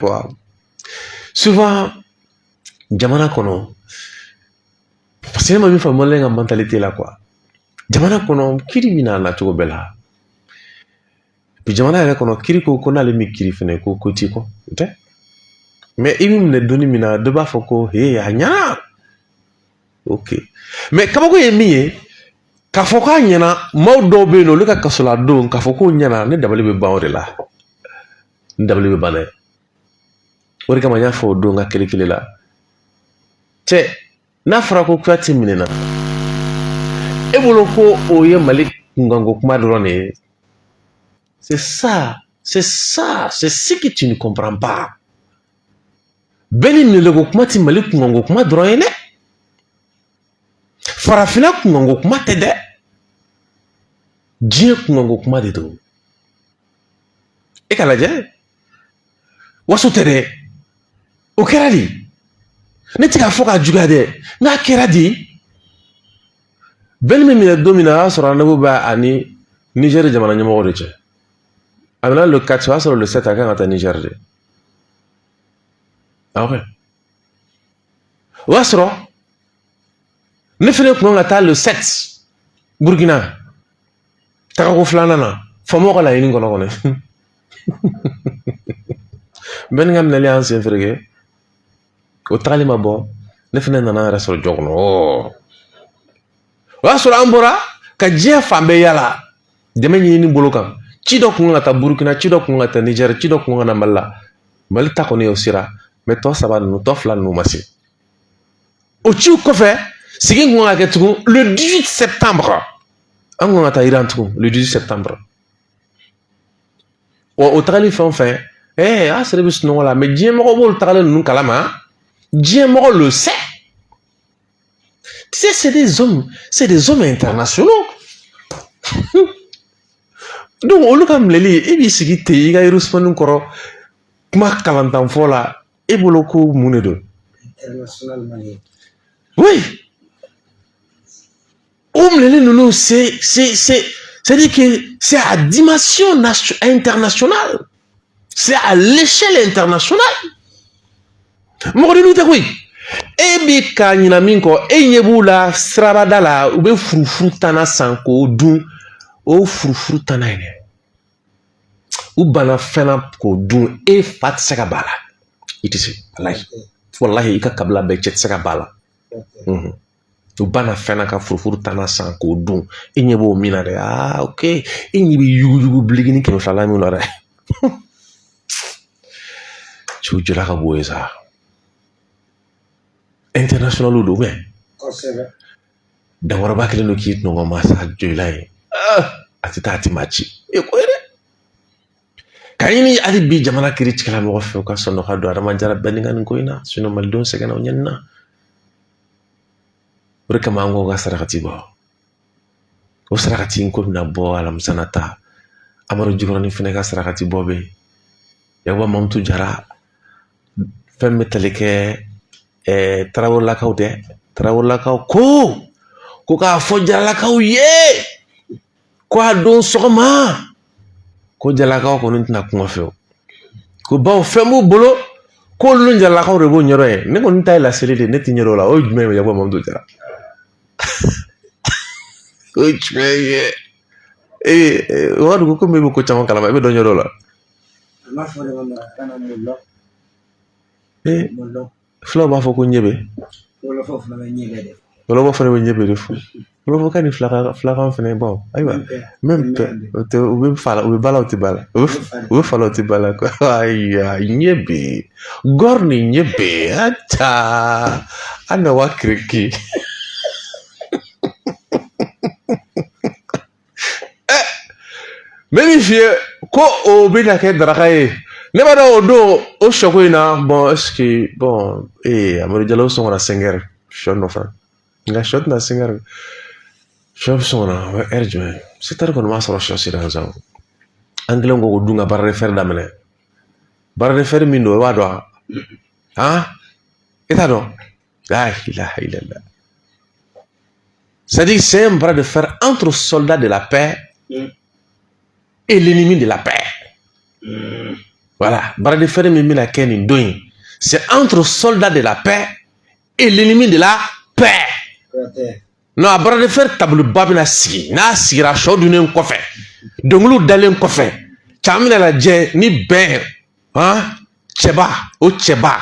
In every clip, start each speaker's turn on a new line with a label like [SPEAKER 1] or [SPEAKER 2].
[SPEAKER 1] Quoi, souvent jamana kɔnɔ, parce que ne ma min faamu malien ka mentalité la quoi, jamana kɔnɔ kiri bɛna na cogo bɛɛ la. Puis jamana yɛrɛ kɔnɔ, kiri ko ko n'ale min kiri fɛnɛ ko ko t'i kɔ, o tɛ. Mais i bɛ minɛ donni min na, dɔ b'a fɔ ko he, a ɲɛna, ok. Mais kabako ye min ye, k'a fɔ k'a ɲɛna, maaw dɔw bɛ yen nɔ, olu ka kasoladon, k'a fɔ k'o ɲɛna, ne dabali bɛ ban o de la, ne dabali bɛ ban dɛ. O de kama n y'a fɔ o don n ka kelen kelen la, cɛ, n'a fɔra ko Kuyate minɛna, e bolo ko o ye Mali kunkanko kuma dɔrɔn de ye. C'est ça, c'est ça, c'est ce que tu ne comprends pas. Bɛɛ ni minɛliko kuma tɛ Mali kunkanko kuma dɔrɔn ye dɛ, farafinna kunkanko kuma tɛ dɛ, diɲɛ kunkanko kuma de don. E ka lajɛ, waso tɛ dɛ, o kɛra di, ne tɛ k'a fɔ k'a juguya dɛ, n'a kɛra di, bɛɛ ni minɛ don min na, o y'a sɔrɔ rendez-vous bɛ ani Niger jamana ɲɛmɔgɔ de cɛ. A bɛna le 4, o y'a sɔrɔ le 7 a kan ka taa Niger de. Ah ouais, o y'a sɔrɔ ne fɛnɛ kun kan ka taa le 7 Burkina, tagako filanan na, faamaw ka laɲini kɔnɔ kɔni. Bɛɛ ni ka minɛli y'an sen fereke, o tagali ma bɔ, ne fɛnɛ nana n yɛrɛ sɔrɔ jɔ kɔnɔ. O y'a sɔrɔ an bɔra ka diɲɛ fan bɛɛ yala dɛmɛ ɲinini bolo kan. Ci dɔ kun kan ka taa Burukina, ci dɔ kun kan ka taa Nizɛri, ci dɔ kun ka na Mali la. Mali ta kɔni o sera, mais tɔ saba ninnu, tɔ fila ninnu ma se. O ciw kɔfɛ, sigi kun kan ka kɛ tugun le 18 septembre, an kun kan ka taa Iran tugun le 18 septembre. Wa o tagali fɛn o fɛn, ɛɛ, a sɔrɔ i bɛ sunɔgɔ la, mais diɲɛ mɔgɔ b'olu tagalen ninnu kalama, diɲɛ mɔgɔ le sait. Tu sais, c'est des hommes, c'est des hommes internationaux. Donc olu ka minɛli, e b'i sigi ten i ka yirisumanin kɔrɔ, kuma kalantanfɔ la, e bolo ko mun de don?
[SPEAKER 2] International malien.
[SPEAKER 1] Oui, o minɛli ninnu, c'est à dire que c'est à dimension internationale, c'est à l'échelle internationale. Mɔgɔ ninnu tɛ koyi. E bi ka ɲina min kɔ, e ɲɛ b'u la sirabada la, u bɛ furufuru tanna san k'o dun. O furufuru tanna ye dɛ, u banna fɛn na k'o dun, e fa tɛ se ka ban a la, i tɛ se, walahi, walahi, i ka kabila bɛɛ cɛ tɛ se ka ban a la. U banna fɛn na ka furufuru tanna san k'o dun, e ɲɛ b'o min na dɛ. Aa, ok, e ɲɛ bɛ yuguyugu biligini 200 min na dɛ, cɛw jɔla ka b'o ye sa, international don bɛ.
[SPEAKER 2] Kosɛbɛ.
[SPEAKER 1] Dankɔrɔba kelen don k'i tɔngɔ masa jɔ i la ye, a tɛ taa, a tɛ maa ci e ko ye dɛ. Ka ɲini hali bi jamana kiiri tigɛla mɔgɔ fɛ, u ka sɔn dɔ ka don Adama Jara bɛɛ ni ka nin ko in na, sinon malidenw sɛgɛnna, o ɲɛnina. O de kama an ko ka sarakati bɔ, o sarakati in ko bɛna bɔ alamisa nata. Amadu Jikɔrɔni fɛnɛ ka sarakati bɔ bɛ yen, Yakuba Mamutu Jara fɛn bɛ tali kɛ Tarawelelakaw dɛ. Tarawelelakaw ko k'a fɔ Jaralakaw ye ko a don sɔgɔma ko Jalakaw kɔni tɛna kuma fɛ, ko bawo fɛn b'u bolo, k'olu ni Jalakaw de b'o ɲɛdɔn ye. Ne kɔni ta ye laseli de ye, ne tɛ ɲɛdɔn o la. O ye jumɛn ye? Yakuba Mamutu Jara, o ye jumɛn ye? Ee, o ko komi e bɛ ko caman kalama, e bɛ dɔ ɲɛdɔn o la.
[SPEAKER 2] An b'a fɔ de ma marakakan na molɔ.
[SPEAKER 1] Ee.
[SPEAKER 2] Molɔ.
[SPEAKER 1] Fulaw b'a fɔ ko ɲɛbɛ.
[SPEAKER 2] Wɔlɔfɔ fana bɛ ɲɛ bɛɛ de fɔ.
[SPEAKER 1] Wɔlɔfɔ fana bɛ ɲɛbɛ de fɔ. Wɔlɔfɔ kan ni filakan, filakan fana bɔn, ayiwa, même tɛ o tɛ, u bɛ fa la, u bɛ ba la, u tɛ ba la, u bɛ fa la, u tɛ ba la quoi. Ayiwa, ɲɛbɛ gɔri ni ɲɛbɛ ata an na wa kiriki. N bɛ min f'i ye ko o bɛna kɛ daraka ye, ne b'a dɔn o don o sɔko in na. Bon, est ce que, bon, ee, Amadu Jalo sɔn ka na 5 heures sɔ nɔfɛ, nka sɔ tɛna 5 heures, sɔ bɛ sɔn ka na o bɛ heure jumɛn? 7 heures kɔni b'a sɔrɔ sɔ sera yan sa. An kɛlen k'o dun ka bras de fer daminɛ. Bras de fer min don, i b'a dɔn wa? Han, e t'a dɔn? La ilaha illallah. C'est-à-dire, c'est un bras de fer entre soldats de la paix et l'ennemi de la paix. Voilà, bras de fer min bɛna kɛ nin don in, c'est entre soldats de la paix et l'ennemi de la paix. Non, a bras de fer tableau-ba bɛna sigi. N'a sigira, sɔ dunnen kɔfɛ, dɔnkiliw dalen kɔfɛ, can bɛna lajɛ ni bɛn han cɛba o cɛba,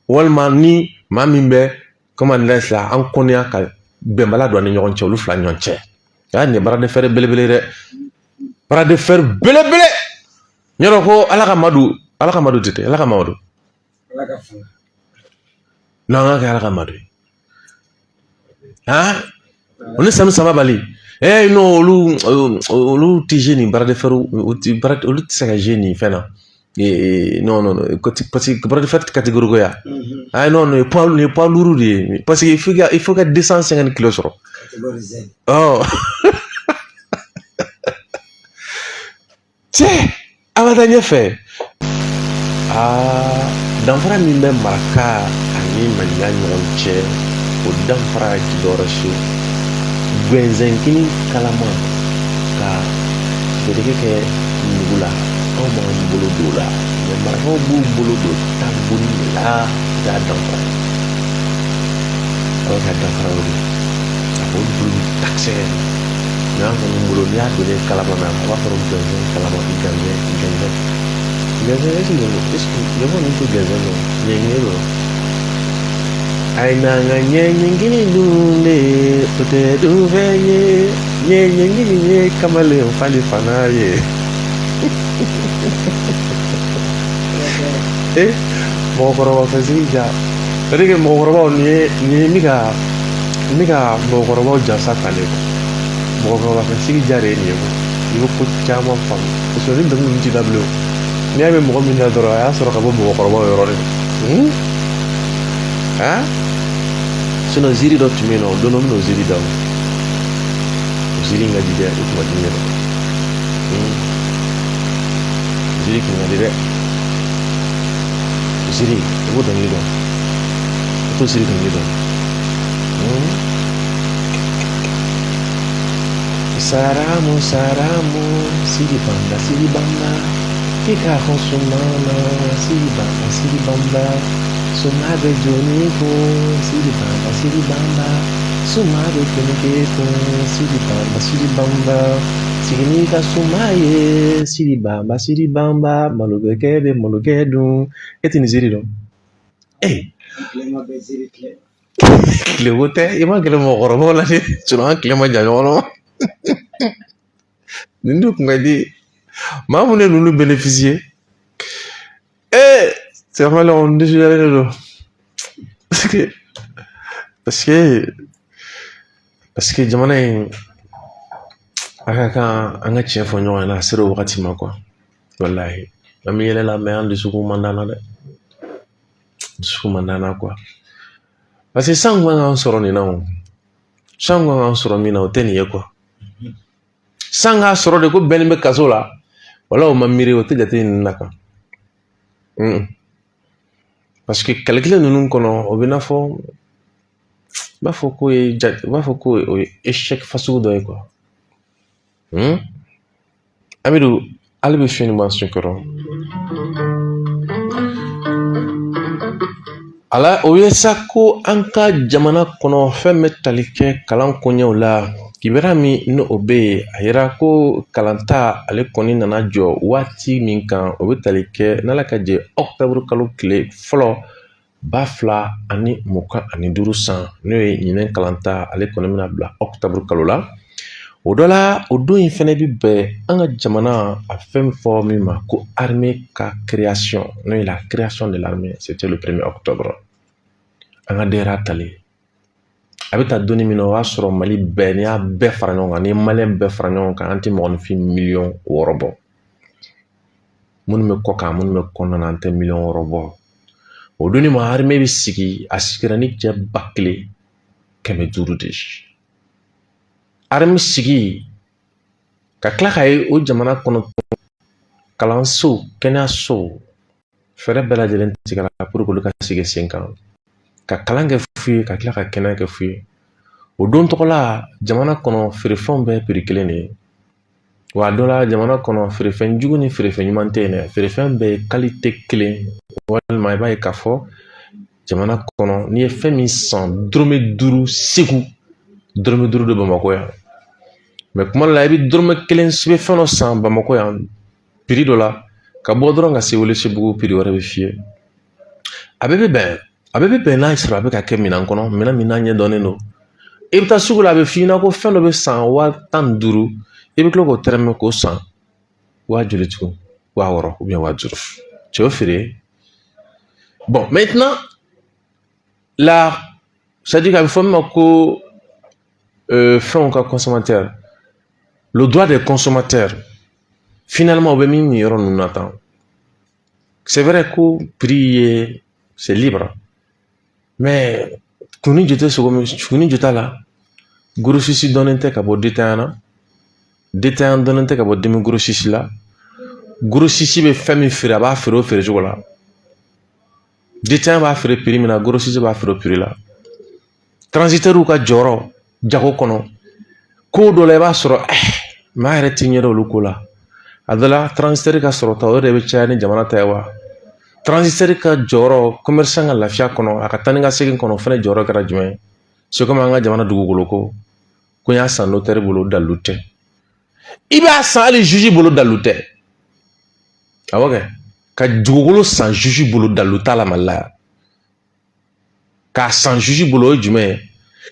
[SPEAKER 1] walima ni maa min bɛ, comment dirais-je, an kɔnniya ka bɛnbala don an ni ɲɔgɔn cɛ, olu fila ni ɲɔgɔn cɛ. Aa, nin ye bras de fer belebele dɛ, bras de fer belebele. Yɔrɔ ko Ala ka madu, Ala ka madu tɛ, Ala ka madu.
[SPEAKER 2] Ala ka fanga.
[SPEAKER 1] Non, an ka kɛ Ala ka madu ye. Han, o ni Sami Saba Bali. Eh non, olu tɛ jouer nin bras de fer, olu tɛ se ka jouer nin fɛn na. Non, non, non, parce que bras de fer catégorie ko ya. Ah non, non, poids, nin ye poids lourd de ye, parce que il faut que 250 kilos sɔrɔ.
[SPEAKER 2] Catégorie Z.
[SPEAKER 1] Oh. Cɛ, an ka taa ɲɛfɛ. Aa, danfara min bɛ maraka ani maninka ɲɔgɔn cɛ, o danfara ti dɔwɛrɛ si, gɛnzɛnkini kalama ka tigɛdɛgɛ kɛ nugu la, anw b'an bolo don o la, mais marakaw b'u bolo don taboni de la. O y'a danfara ye. A bɛ ka danfara o de ye. A olu bolo bɛ takisɛ mais an kɔni bolo, n'i y'a don ne kalama na, a b'a fɔ gɛnzɛn kalama, gɛnzɛn, gɛnzɛn, gɛnzɛn. Est-ce que est-ce que ɲɛfɔ ninnu tɛ gɛnzɛn dɔn? Ɲɛɲɛ don. A ye n'an ka ɲɛɲɛkini dun de, o tɛ dunfɛn ye. Ɲɛɲɛkini ye kamalen fali fana ye. Eh, mɔgɔkɔrɔba fɛ sigi ja, c'est à dire que mɔgɔkɔrɔbaw, nin ye n bɛ ka mɔgɔkɔrɔbaw jansa ta ne kɔ. Mɔgɔkɔrɔba fɛ sigi ja de ye nin ye quoi. I bɛ ko caman faamu parce que ni dɔnkili ninnu t'i da bilen o. N'i y'a mɛn mɔgɔ min na dɔrɔn, a y'a sɔrɔ ka bɔ mɔgɔkɔrɔbaw yɔrɔ de la. Han, sinon ziiri dɔ tun bɛ yen nɔ, o don dɔ n bɛna o ziiri da. O ziiri in ka di dɛ, o tun ka di ne yɛrɛ. Ziiri tun ka di dɛ. O ziiri, i b'o dɔnkili dɔn? I t'o ziiri dɔnkili dɔn? Saramu, saramu, siri bamba, siri bamba, i ka hɔn sumana, siri bamba, siri bamba, suma bɛ joni kun, siri bamba, siri bamba, suma bɛ kenige kun, siri bamba, siri bamba, sigi n'i ka suma ye, siri bamba, siri bamba, malokɛ bɛ malokɛ dun. E tɛ nin ziiri dɔn? Ee.
[SPEAKER 2] Tilema bɛ ziiri tile.
[SPEAKER 1] Tile ko tɛ, i ma gɛrɛ mɔgɔkɔrɔbaw la dɛ, sinon an tile ma jan ɲɔgɔn na. Nin de kun ka di maa mun ye, ninnu bénéficier. Ee, c'est vrai, on nisɔndiyalen de don parce que jamana in, a ka kan an ka tiɲɛ fɔ ɲɔgɔn ɲɛna. A sera o wagati ma quoi. Walahi, an bɛ yɛlɛ la, mais an dusukun man d'an na dɛ, dusukun man d'an na quoi, parce que san kun kan k'an sɔrɔ nin na, o san kun kan k'an sɔrɔ min na, o tɛ nin ye quoi. San k'a sɔrɔ de ko bɛnnen bɛ kaso la, wala o ma miiri, o tɛ jate ninnu na kan, parce que kɛlɛkɛlɛ ninnu kɔnɔ, o bɛ n'a fɔ u b'a fɔ k'o ye ja, u b'a fɔ k'o ye échec fasugu dɔ ye quoi. Amidu, hali bɛ fiɲɛ nin b'an sen kɔrɔ ala. O ye sa ko an ka jamana kɔnɔ, fɛn bɛ tali kɛ kalan koɲɛw la. Kibaruya min ni o bɛ yen, a yira ko kalanta ale kɔni nana jɔ waati min kan, o bɛ tali kɛ n'Ala ka jɛ ɔkutɔburu kalo tile fɔlɔ 2025 san, n'o ye ɲinɛn kalanta ale kɔni bɛna bila ɔkutɔburu kalo la. O dɔ la, o don in fɛnɛ bɛ bɛn an ka jamana a fɛn fɔ min ma ko armée ka création, n'o ye la création de l'armée, c'était le 1er octobre. An ka DRA talen a bɛ ta donni min na, o y'a sɔrɔ Mali bɛɛ, n'i y'a bɛɛ fara ɲɔgɔn kan, n'i ye maliyɛn bɛɛ fara ɲɔgɔn kan, an tɛ mɔgɔninfin miliyɔn 6 bɔ. Minnu bɛ kɔ kan, minnu bɛ kɔnɔna na, an tɛ miliyɔn 6 bɔ. O donni ma, armée bɛ sigi, a sigira ni cɛ 1500 de ye. Armée sigi ka tila k'a ye o jamana kɔnɔ, kalanso, kɛnɛyaso, fɛɛrɛ bɛɛ lajɛlen tigɛra pour que olu ka sigi sen kan ka kalan kɛ fu ye, ka tila ka kɛnɛya kɛ fu ye. O don tɔgɔ la, jamana kɔnɔ feerefɛnw bɛɛ prix kelen de ye. Wa a dɔ la, jamana kɔnɔ, feerefɛn jugu ni feerefɛn ɲuman tɛ yen dɛ. Feerefɛn bɛɛ ye qualité kelen. Walima i b'a ye k'a fɔ jamana kɔnɔ, n'i ye fɛn min san dɔrɔmɛ 5 Segu, dɔrɔmɛ 5 de Bamakɔ yan. Mais kuma dɔ la, i bɛ dɔrɔmɛ 1, i bɛ fɛn dɔ san Bamakɔ yan prix dɔ la, ka bɔ dɔrɔn ka se Welesebugu, prix wɛrɛ bɛ f'i ye. A bɛɛ bɛ bɛn, a bɛɛ bɛ bɛn n'a sɔrɔ a bɛ ka kɛ minɛn kɔnɔ, minɛn min n'a ɲɛdɔnnen don. I bɛ taa sugu la, a bɛ f'i ɲɛna ko fɛn dɔ bɛ san 15 000, i bɛ tila k'o tɛrɛmɛ k'o san waa joli tugun? 6000, 5000. Cɛ feere. Bon, maintenant la, c'est-à-dire a bɛ fɔ min ma ko fɛnw ka consommateur, le droit des consommateurs, finalement o bɛ min nin yɔrɔ ninnu na tan. C'est vrai ko prix ye, c'est libre, mais kunni ju tɛ sogo min, kunni ju t'a la. Grossiste dɔnnen tɛ ka bɔ détaillant na, détaillant dɔnnen tɛ ka bɔ demi grossiste la. Grossiste bɛ fɛn min feere, a b'a feere o feere cogo la. Détaillant b'a feere prix min na, grossiste b'a feere o prix la. Transitaires ka jɔyɔrɔ jago kɔnɔ, ko dɔ la, i b'a sɔrɔ maa yɛrɛ ti ɲɛ olu ko la. A dɔ la, transitaire ka sɔrɔ ta, o de bɛ caya ni jamana ta ye. Wa transitaire ka jɔyɔrɔ commerçant ka lafiya kɔnɔ, a ka taa ni ka segin kɔnɔ, o fana jɔyɔrɔ kɛra jumɛn ye? C'est comme an ka jamana dugukolo ko, ko n y'a san notaire bolo, dalilu tɛ. I b'a san hali juge bolo, dalilu tɛ. Awɔ kɛ, ka dugukolo san juge bolo, dalilu t'a la Mali la yan. K'a san juge bolo, o ye jumɛn ye?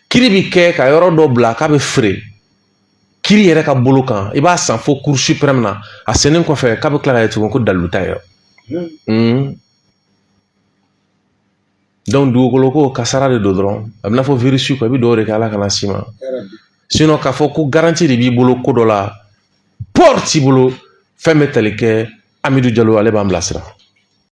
[SPEAKER 1] Kiri bi kɛ ka yɔrɔ dɔ bila k'a bɛ feere, kiri yɛrɛ ka bolo kan, i b'a san fo Cour suprême na. A sennen kɔfɛ, k'a bɛ tila ka ye tugun ko dalilu t'a ye. Donc dugukolo ko, kasara de don dɔrɔn. A bɛ n'a fɔ virus quoi, i bɛ dugawu de kɛ Ala kana s'i ma. Sinon k'a fɔ ko garantie de b'i bolo ko dɔ la, port t'i bolo, fɛn bɛ tali kɛ. Amidu Jalo, ale b'an bilasira.